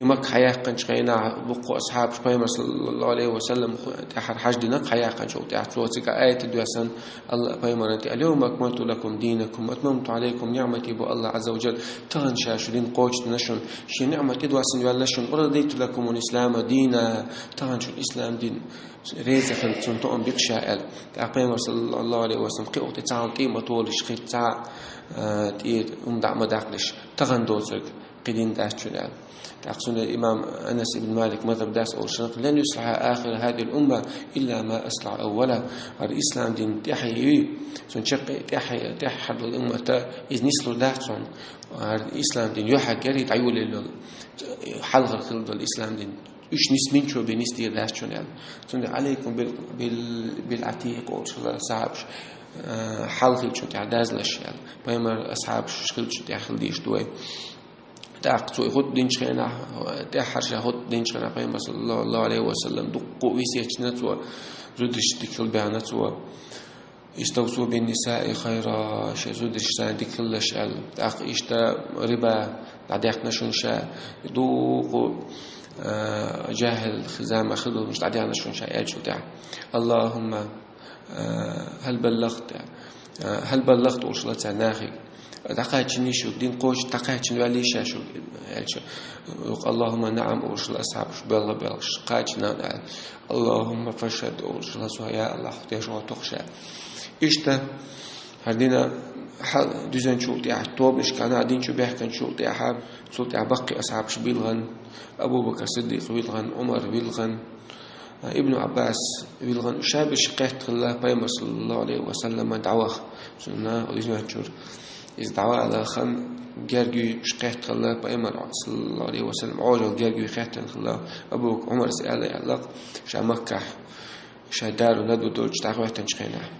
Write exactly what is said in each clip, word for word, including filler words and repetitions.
Макка хьаяьккхинчу хенахь дуккха асхьабаш пайхамар, саллаллаху алейхи ва саллам, тӀаьхьара хьаждина хьаяьккхинчул тӀаьхьа цо цига аят доьссина, Алла пайхамарна тӀе: «Аль-йовма акмалту лакум динакум ва атмамту алейкум ниъмати», бу Алла Азза ва Джалла, тахана ша шун дин кхочушдина шуна, шен ниъмат тӀедоссина ваьлла шуна, ва радайту лакумул ислама дина, тахана шуна ислам дин реза хилла, цунна тоам бира ша аьлла. ТӀаккха пайхамар, саллаллаху алейхи ва саллам, кхин а тӀе цхьа хӀума тӀе ма толуш, кхин цхьа, а, тӀе хӀума дӀа ма даккхалаш, тахана доцург кхин дин дац шуна аьлла. ТӀаккха цундела имам Анас ибн Малик мазхаб дас олуш: «Лан юслихьа ахира хазихил умма илла ма аслахьа аввала». ХӀара ислам дин тӀаьхье юй, цуьнан чаккхе тӀаьхье, тӀаьххьара долу уммата иза нислур дац цунна. ХӀара ислам дин юьхьиг яра и дӀайолаелла йолу, хьалхара хилла долу ислам дин. Уьш нисминчо бен нисдийр дац шуна аьлла. Цундела алейкум бил, бил, бил атикъ олуш хилла асхьабаш, а, хьалха хиллачунна тӀехь дазлаш аьлла. Пайхамар асхьабаш хиллачунна тӀехь хила дезаш ду вай. ТӀаккха цо и хӀуд динчу хенахь, тӀаьххьара ша хӀуд динчу хенахь пайхамар, саллаллаху алейхи ва саллам, дуккха а весет дина цо, зударшца дика хила баьхна цо. «Иставсу бин нисаи хайра», шайн зударшца дика хилалаш аьлла. ТӀаккха иштта риба дӀадаьккхина шуна ша, дуккха, а, жахӀил заман хилла долуш дӀадаьккхина шуна ша аьллачул тӀаьхьа. «Аллахумма, а, хӀал баллахт, а, хӀал баллахт», олуш хилла цара нахе. «ДӀакхаччиний шу, дин кхочуш дӀакхаччина ваьллий ша шу?» аьлча, юха: «Аллахумма наам», олуш хилла асхьабаш, белла-беллаш, «кхаччина», аьлла. «Аллахумма фашхад», олуш хилла цо, «Я Аллах, хӀокху тӀе шу тоху ша». Иштта, хӀара дина хьал дуьзначул тӀаьхьа, тобанашкахь нах дин чу баьхкинчул тӀаьхьа, цул тӀаьхьа баккхий асхьабаш вилхина, Абу Бакр Сиддикъ вилхина, Ӏумар вилхина, Ибн Ӏаббас вилхина, уьш шаберш кхетта хилла, пайхамар, саллаллаху алейхи ва саллама, дӀаваха, цунна дуьзначуьра иза дӀавала хан герга юй уьш кхетта хилла, пайхамар, саллаллаху алейхи ва саллам, Ӏожалла герга юй кхеттина хилла. Абу Бакр, Ӏумарс аьлла аьлла, ша Маккахь, ша Дару Надва долчу дӀахӀоьттинчу хенахь,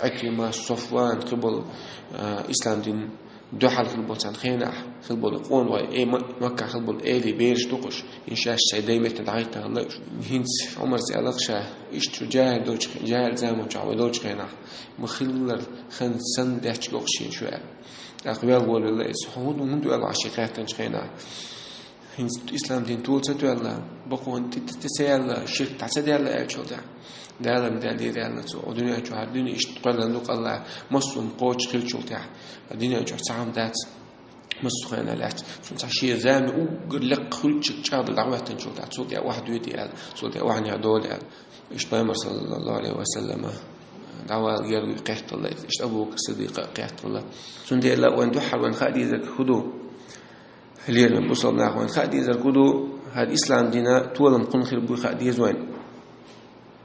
Ӏикрима, Софван, кхин болу, а, ислам дин дуьхьал хилла болу царна хенахь, хилла болу къонахой, э, Ма-, Маккахь хилла болу элий бераш ду-кх уьш, хӀинца шаьш шайн дайметтан дӀахӀиттина хилла уьш. ХӀинца Ӏумарс аьлла-кх ша, иштта шу жаьхӀил долчу, жаьхӀил заман чохь вай долчу хенахь, ма хиллара хан санна детташ го-кх шена шу аьлла. ТӀаккха вел волавелла иза, хьо хӀунда, хӀунда вел ваьлла шен кхеттинчу хенахь? ХӀинца ислам дин тола ца тоьлла, бакъонан тӀе, тӀе, тӀе ца яьлла, ширк дӀа ца даьлла аьллачул тӀаьхьа, Дала ма даьллера аьлла цо, хӀокху дуьнен чохь, хӀара дуьне иштта кхоьллина ду-кх Аллахьа, массо а кхочуш хиллачул тӀаьхьа, хӀара дуьнен чохь цхьа хӀума дац, массо а хенахь лаьцна. Цунна цхьа шен зама уггар лекха хуьлучу чӀагӀдала дӀахӀоьттинчул тӀаьхьа, цул тӀаьхьа охьадоьду аьлла, цул тӀаьхьа охьанехьа долу аьлла. Иштта пайхамар, саллаллаху алейхи ва саллама, дӀавала герга юй кхетта хилла, иштта Абу Бакр Сиддикъа кхетта хилла. Цундела вайн дуьххьара вайн хаа дезарг хӀун ду? Лерина бусалба нах, вайн хаа дезарг хӀун ду, хӀара ислам дина толам кхунна хир буй хаа деза вайн.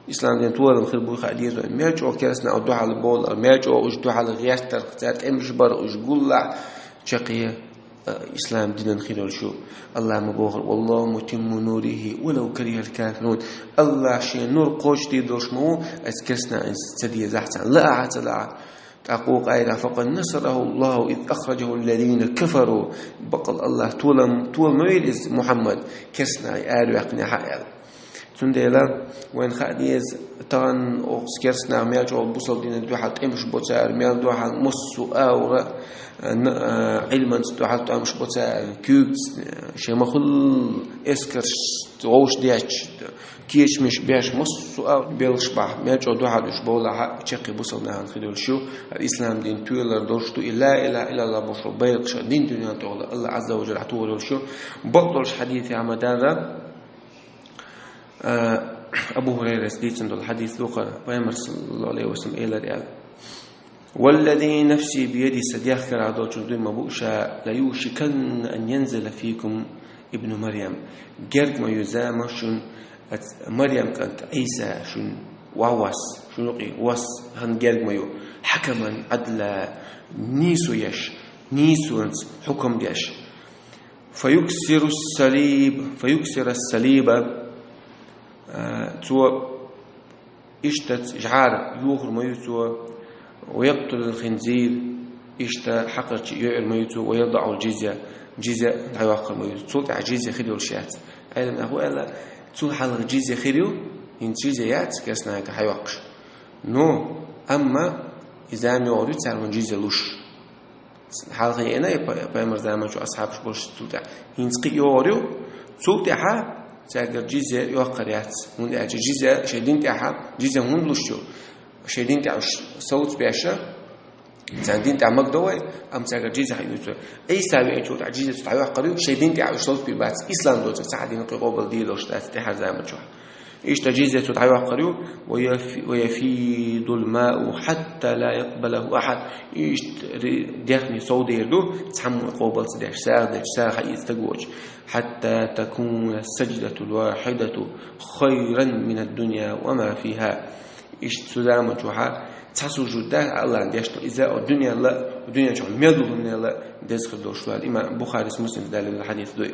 Ислам дина толам хир буй хаа деза вайн. Мел чӀогӀа керстанаш дуьхьал бовлар, мел чӀогӀа уьш дуьхьал гӀертарх, цара тӀемаш бар уьш гуллахь, чаккхе, а, ислам динан хир йолуш ю. Аллахьа ма бохура: «Валлаху мутимму нурихи валав карихал кафирун». Аллахь шен нур кхочушдийр долуш ма ву, аса керстанаш ца дезахь царна, лаахь а ца лаахь. ТӀаккха вукху аятехь: «Факъад насараху Аллаху из ахраджаху аллазина кафару». Баккъал Аллахь толам, тола ма вийла иза Мухьаммад, керстанаш араваьккхинехь а аьлла. Цундела вайн хаа деза, тахана оцу керстанаша мел чӀогӀа бусалба динан дуьхьал тӀемаш бо цара, мел дуьхьал массо а агӀора, а, н-, а, Ӏилманца дуьхьал тӀемаш бо цара, куьйгаца, шайн ма-хуьллу эскарш вовшах детташ, кечамаш беш, массо а белхаш бахь, мел чӀогӀа дуьхьал уьш бовлахь а, чаккхе бусалба нахана хир йолуш ю, хӀара ислам дин тоьлар долуш ду, и ла илаха иллаллах бохуш болу байракх ша дин дуьнен тӀехула Аллахь Азза ва Джалла тӀе тохар йолуш ю. Бакъ долуш хьадисехь ма-дарра, а, Абу Хурайрас дийцина долу хьадис ду-кх хӀара, пайхамар, саллаллаху алейхи ва саллам, элира аьлла: «Валлази нафси биядихи», сан дегӀ карахь долчун дуй ма бу ша, «ла юшиканна ан янзила фикум ибну Марьям». Герга ма ю зама шуна, ац-, Марьям кӀант Ӏийса шуна охьавосса, шуна юкъе восса хан герга ма ю. «Хьакаман Ӏадла», нийсо еш, нийсонца хьукам деш. «Фаюксиру салиб, фаюксира салиба». А, цо иштта жӀар йохур ма ю цо, «ва якътулул хинзир», иштта хьакхарчий йоьур ма ю цо, «ва ядаъул джизья», джизья дӀайоккхур ма ю цо. Цул тӀаьхьа джизья хир йолуш яц. Ӏеламнаха аьлла, цул хьалха джизья хир ю, хӀинца джизья яц керстанашка хьайоккхуш. Но, амма и зама йогӀур ю цара вайн джизья луш. Хьалха яьннай пай-, пайхамар заман чу асхьабаш болуш цул тӀаьхьа. ХӀинца кхин а йогӀур ю, цул тӀаьхьа цаьргара джизья йоккхур яц. ХӀунда аьлча джизья шайн дин тӀехьа, джизья хӀунда луш ю? Шайн дин тӀехь уьш совцабеш, царна дин тӀехь магадо вай, амма цаьргара джизья хьаюьйцу. Ӏийса веанчул тӀаьхьа джизья цу дӀайоккхур ю, шайн дин тӀехь уьш совцабийр бац, ислам доцург цхьа а дин кхин къобал дийр долуш дац тӀаьхьарчу заман чохь. Иштта джизья цу дӀайоккхур ю, ويف-، ويفيض الماء حتى لا يقبله أحد. Иштта ри-, дехне совдийр ду, цхьаммо а къобал ца деш, сагӀа деш, сагӀа хьаийца стаг воцуш. حتى تكون السجدة الواحدة خيرا من الدنيا وما فيها. Иштта цу заман чохь цхьа сужуд дац Аллахьна деш долу, иза а дуьненал а, дуьнен чохь мел долу хӀуманал а деза хир долуш ду аьлла. Имам Бухарис, Муслимс далийна хьадис ду и.